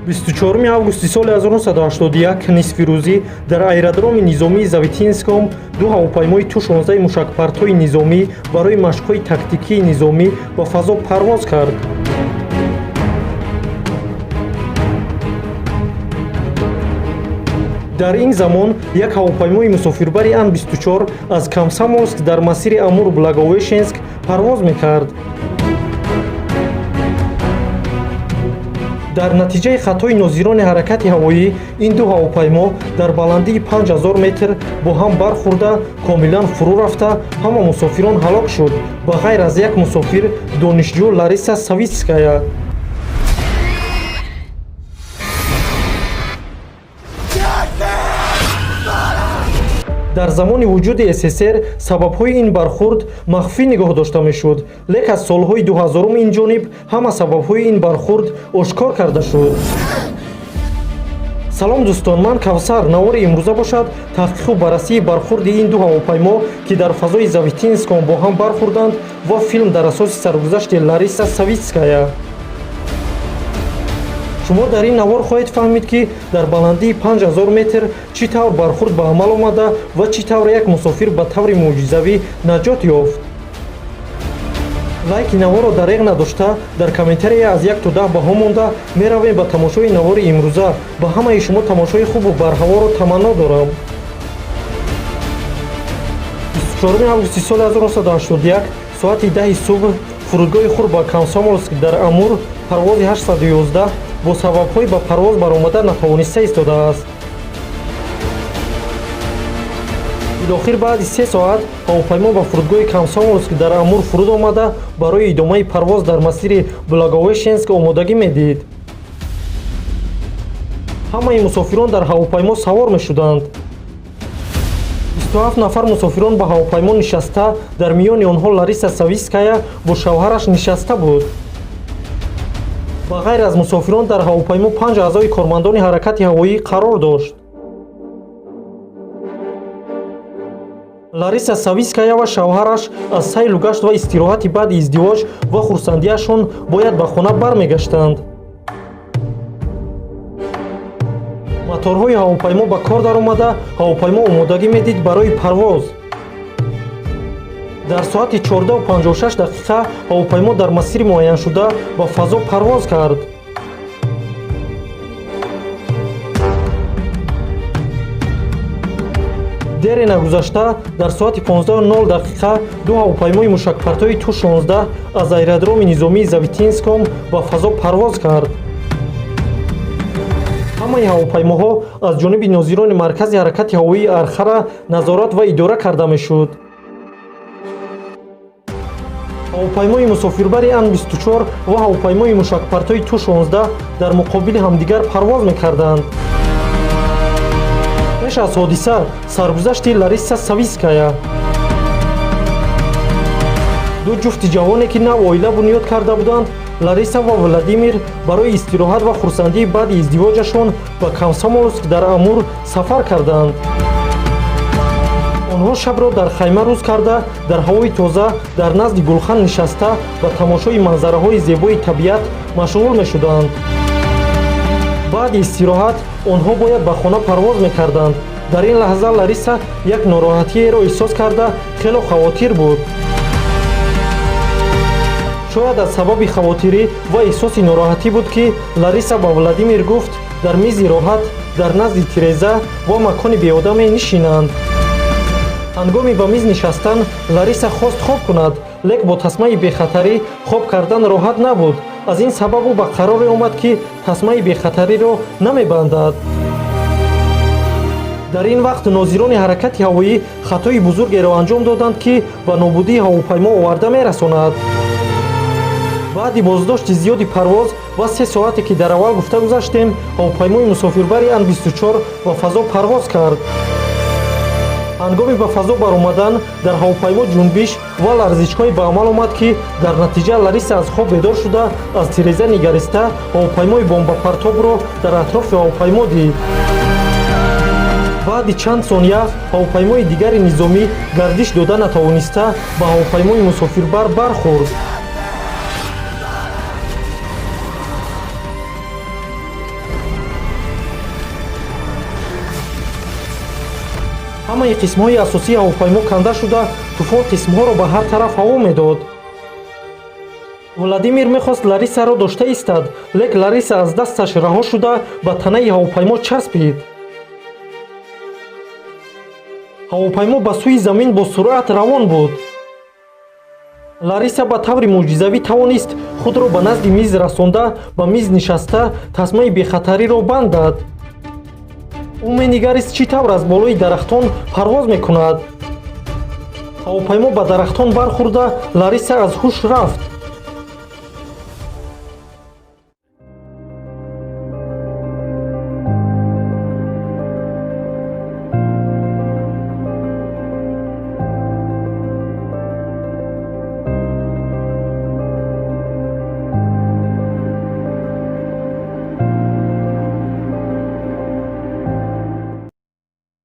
24 августи соли 1981 нисфирӯзӣ дар аэродроми низомии Завитинском ду ҳавопаймои Ту-16 мушакпартои низомӣ барои машқҳои тактикии низомӣ ба фазо парвоз кард. Дар ин замон як ҳавопаймои мусофирбари Ан-24 аз Комсомолск дар масири Амур Благовещенск парвоз мекард. Дар натиҷаи хатои нозирони ҳаракати ҳавоӣ ин ду ҳавопаймо дар баландии 5000 метр бо ҳам бархӯрда, комилан фурӯ рафта, ҳама мусофирон ҳалок шуд, ба ғайр аз як мусофир, донишҷӯ Лариса Савитская. Дар замони вуҷуди СССР сабабҳои ин бархӯрд махфӣ нигоҳ дошта мешуд, лек аз солҳои 2000 ин ҷониб ҳама сабабҳои ин бархӯрд ошкор карда шуд. Салом, дӯстон, ман Кавсар. Навори имрӯза бошад таҳқиқу баррасии бархӯрди ин ду ҳавопаймо, ки дар фазои Завитинском бо ҳам бархӯрданд, ва филм дар асоси саргузашти Лариса Савитская. Шумо дар ин навор хоҳед фаҳмид, ки дар баландии 5000 метр чӣ тавр бархӯрд ба амал омада ва чӣ тавр як мусофир ба таври мӯъҷизавӣ наҷот ёфт. Лайки наворро дареғ надошта, дар комментария аз 1 то 10 баҳо монда, меравем ба тамошои навори имрӯза. Ба ҳамаи шумо тамошои хубу барҳаворо таманно дорам. 24 августи соли 1981 соати 10 субҳ фурудгоҳи Хурба Комсомолск дар Амур парвози 811 бо сабабҳои ба парвоз баромада натавониста истодааст. Билохир баъди 3 соат ҳавопаймо ба фурудгоҳи Комсомолск дар Амур фуруд омада, барои идомаи парвоз дар масири Благовещенск омодагӣ медид. Ҳамаи мусофирон дар ҳавопаймо савор мешуданд. 27 нафар мусофирон ба ҳавопаймо нишаста, дар миёни онҳо Лариса Савитская бо шавҳараш нишаста буд. Ба ғайр аз мусофирон дар ҳавопаймо панҷ аъзои кормандони ҳаракати ҳавоӣ қарор дошт. Лариса Савитская ва шавҳараш аз сайлу гашт ва истироҳати баъди издивоҷ ва хурсандиашон бояд ба хона бармегаштанд. Моторҳои ҳавопаймо ба кор даромада, ҳавопаймо омодагӣ медид барои парвоз. Дар соати 14:56 дақиқа ҳавопаймо дар масири муайяншуда ба фазо парвоз кард. Дере нагузашта дар соати 15:00 дақиқа ду ҳавопаймои мушакпартои Ту-16 аз аэродроми низомии Завитинском ба фазо парвоз кард. Ҳамаи ҳавопаймоҳо аз ҷониби нозирони маркази ҳаракати ҳавоии Архара назорат ва идора карда мешуд. Ҳавопаймои мусофирбари Ан-24 ва ҳавопаймои мушакпартои Ту-16 дар муқобили ҳамдигар парвоз мекарданд. Пеш аз ҳодиса саргузашти Лариса Савитская. Ду ҷуфти ҷавоне, ки нав оила бунёд карда буданд, Лариса ва Владимир, барои истироҳат ва хурсандии баъди издивоҷашон ба Комсомолск дар Амур сафар карданд. Онҳо шабро дар хайма рӯз карда, дар ҳавои тоза дар назди гулхан нишаста, ба тамошои манзараҳои зебои табиат машғул мешуданд. Баъди истироҳат онҳо бояд ба хона парвоз мекарданд. Дар ин лаҳза Лариса як нороҳатиеро эҳсос карда, хело хавотир буд. Шояд аз сабаби хавотирӣ ва эҳсоси нороҳатӣ буд, ки Лариса ба Владимир гуфт, дар мизи роҳат дар назди тиреза ва макони беодаме нишинанд. Ҳангоми ба миз нишастан Лариса хост хоб кунад, лек бо тасмаи бехатарӣ хоб кардан роҳат набуд. Аз ин сабаб ӯ ба қароре омад, ки тасмаи бехатариро намебандад. Дар ин вақт нозирони ҳаракати ҳавоӣ хатои бузургеро анҷом доданд, ки ба нобудии ҳавопаймо оварда мерасонад. Баъди боздошти зиёди парвоз ва 3 соате, ки дар аввал гуфта гузаштем, ҳавопаймои мусофирбари Ан-24 ба фазо парвоз кард. Ҳангоми ба фазо баромадан дар ҳавопаймо ҷунбиш ва ларзишҳое ба амал омад, ки дар натиҷа Лариса аз хоб бедор шуда, аз тиреза нигариста, ҳавопаймои бомбапартобро дар атрофи ҳавопаймо дид. Баъди чанд сония ҳавопаймои дигари низомӣ гардиш дода натавониста, ба ҳавопаймои мусофирбар бархӯрд. Ҳамаи қисмҳои асосии ҳавопаймо канда шуда, тӯфон қисмҳоро ба ҳар тараф ҳаво медод. Владимир мехост Ларисаро дошта истад, лек Лариса аз дасташ раҳо шуда, ба танаи ҳавопаймо часпид. Ҳавопаймо ба сӯи замин бо суръат равон буд. Лариса ба таври мӯъҷизавӣ тавонист худро ба назди миз расонда, ба миз нишаста, тасмаи бехатариро бандад. Ӯ менигарист, чӣ тавр аз болои дарахтон парвоз мекунад. Ҳавопаймо ба дарахтон бархӯрда, Лариса аз ҳуш рафт.